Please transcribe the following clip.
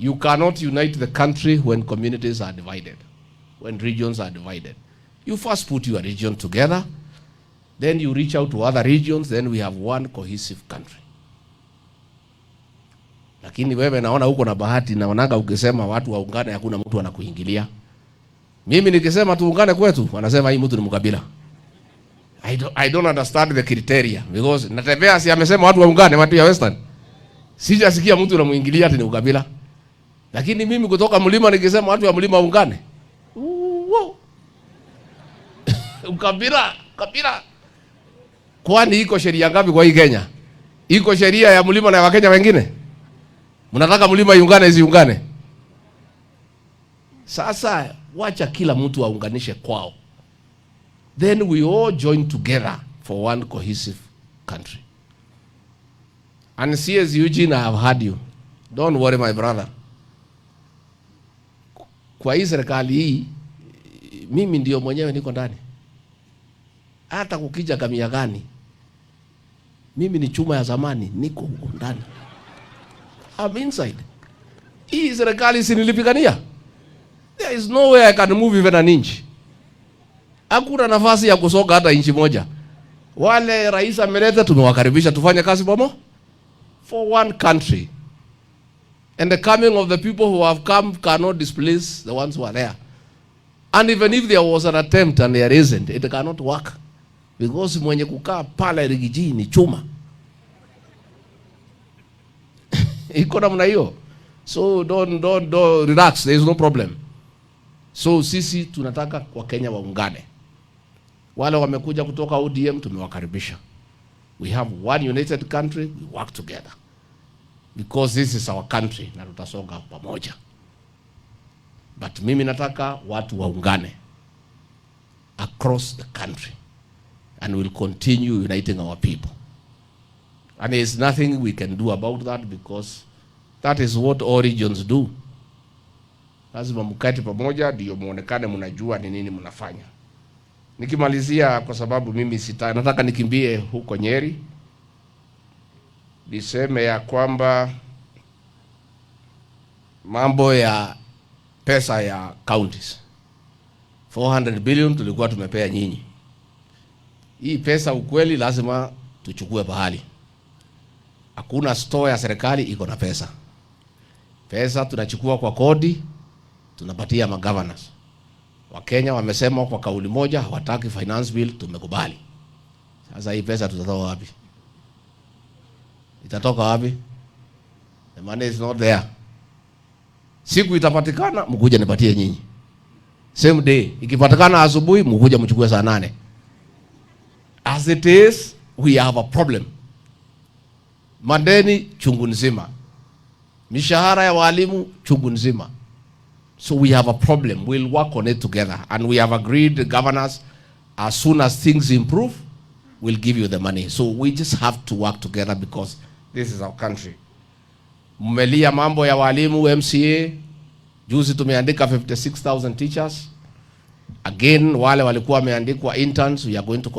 You cannot unite the country when communities are divided, when regions are divided. You first put your region together, then you reach out to other regions, then we have one cohesive country. Lakini wewe naona uko na bahati, naonaga ukisema watu waungane, hakuna mtu anakuingilia. Mimi nikisema tuungane kwetu, wanasema hii mtu ni mkabila. I don't understand the criteria because Natembeya si amesema watu waungane, watu ya Western. Sijasikia mtu anamuingilia ati ni ukabila. Lakini mimi kutoka mlima nikisema watu wa mlima waungane, uo. Ukabila, kabila. Kwani iko sheria ngapi kwa hii Kenya? Iko sheria ya mlima na ya Wakenya wengine? Mnataka mlima iungane, isiungane? Sasa wacha kila mtu aunganishe kwao. Then we all join together for one cohesive country. And CS Eugene, I have heard you. Don't worry, my brother. Kwa hii serikali hii mimi ndio mwenyewe niko ndani. Hata kukija kamia gani, mimi ni chuma ya zamani, niko huko ndani. I'm inside. Hii serikali si nilipigania. There is no way I can move even an inch. Hakuna nafasi ya kusonga hata inchi moja. Wale rais ameleta, tumewakaribisha tufanye kazi pamoja for one country. And the coming of the people who have come cannot displace the ones who are there. And even if there was an attempt, and there isn't, it cannot work. Because mwenye kukaa pale Riggy G ni chuma. Iko namna hiyo. So don't relax, there is no problem. So sisi tunataka Wakenya waungane. Wale wamekuja kutoka ODM, tumewakaribisha. We have one united country, we work together. Because this is our country na tutasonga pamoja. But mimi nataka watu waungane across the country and we'll continue uniting our people. And there's nothing we can do about that because that is what all regions do. Lazima mketi pamoja ndio muonekane mnajua ni nini mnafanya. Nikimalizia, kwa sababu mimi sita, nataka nikimbie huko Nyeri, niseme ya kwamba mambo ya pesa ya counties, 400 billion tulikuwa tumepea nyinyi. Hii pesa ukweli lazima tuchukue pahali. Hakuna store ya serikali iko na pesa. Pesa tunachukua kwa kodi, tunapatia magovernors. Wakenya wamesema kwa kauli moja hawataki finance bill, tumekubali. Sasa hii pesa tutatoa wapi? Itatoka wapi? The money is not there. Siku itapatikana, mkuje nipatie nyinyi. Same day. Ikipatikana asubuhi, mkuje mchukue saa 8. As it is, we have a problem. Madeni chungu nzima. Mishahara ya walimu chungu nzima. So we have a problem. We'll work on it together. And we have agreed, the governors, as soon as things improve, we'll give you the money. So we just have to work together because this is our country. Mmelia mambo ya walimu MCA. Juzi tumeandika 56,000 teachers. Again, wale walikuwa wameandikwa interns, we are going to